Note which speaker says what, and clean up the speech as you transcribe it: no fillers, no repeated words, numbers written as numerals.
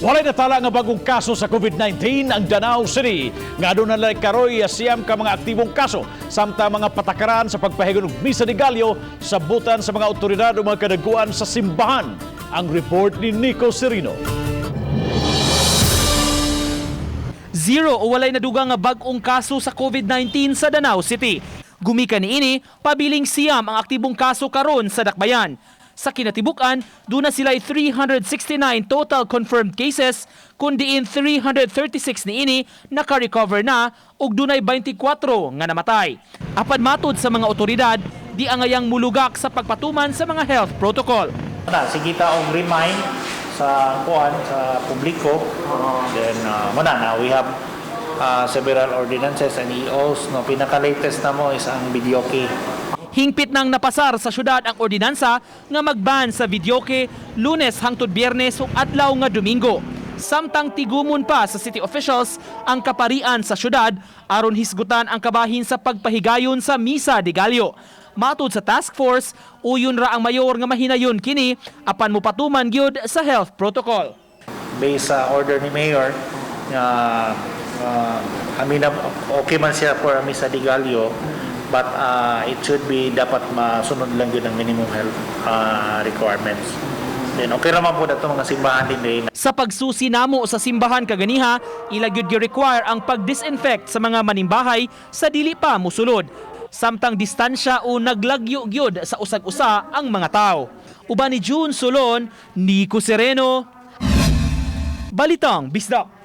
Speaker 1: Walay natala nga bagong kaso sa COVID-19 ang Danao City. Nga aduna na karoy 9 ka mga aktibong kaso samtang mga patakaran sa pagpahigayon og Misa de Gallo sabutan sa mga otoridad o mga kadaguan sa simbahan. Ang report ni Nico Serino.
Speaker 2: Zero o walay nadugang nga bag-ong kaso sa COVID-19 sa Danao City. Gumikan niini, pabiling 9 ang aktibong kaso karon sa Dakbayan. Sa kinatibuk-an, duna sila 369 total confirmed cases, kun diin 336 niini naka-recover na ug dunay 24 nga namatay. Apan matud sa mga otoridad, di angayang mulugak sa pagpatuman sa mga health protocol.
Speaker 3: Na, sige ta og remind sa kuan sa publiko. Then muna na we have several ordinances and EOs, no? Pinaka-latest na mo is ang videoke.
Speaker 2: Hingpit nang napasar sa syudad ang ordinansa nga magban sa videoke Lunes hangtod Biyernes ug adlaw nga Domingo. Samtang tigumon pa sa city officials ang kaparian sa syudad aron hisgutan ang kabahin sa pagpahigayon sa Misa de Gallo. Matud sa task force, uyon ra ang mayor nga mahinayon kini apan mopatuman gyud sa health protocol.
Speaker 3: Based sa order ni Mayor nga I mean, okay man siya for a Misa de Gallo, but it should be dapat masunod lang yun ang minimum health requirements. Then okay naman po dato mga simbahan din din.
Speaker 2: Sa pagsusi namo sa simbahan kaganiha, ila gyud gi-require ang pag-disinfect sa mga manimbahay sa dili pa musulod. Samtang distansya o naglagyo gyud sa usag-usa ang mga tao. Uban ni June Solon, Nico Sereno, Balitang Bisdak.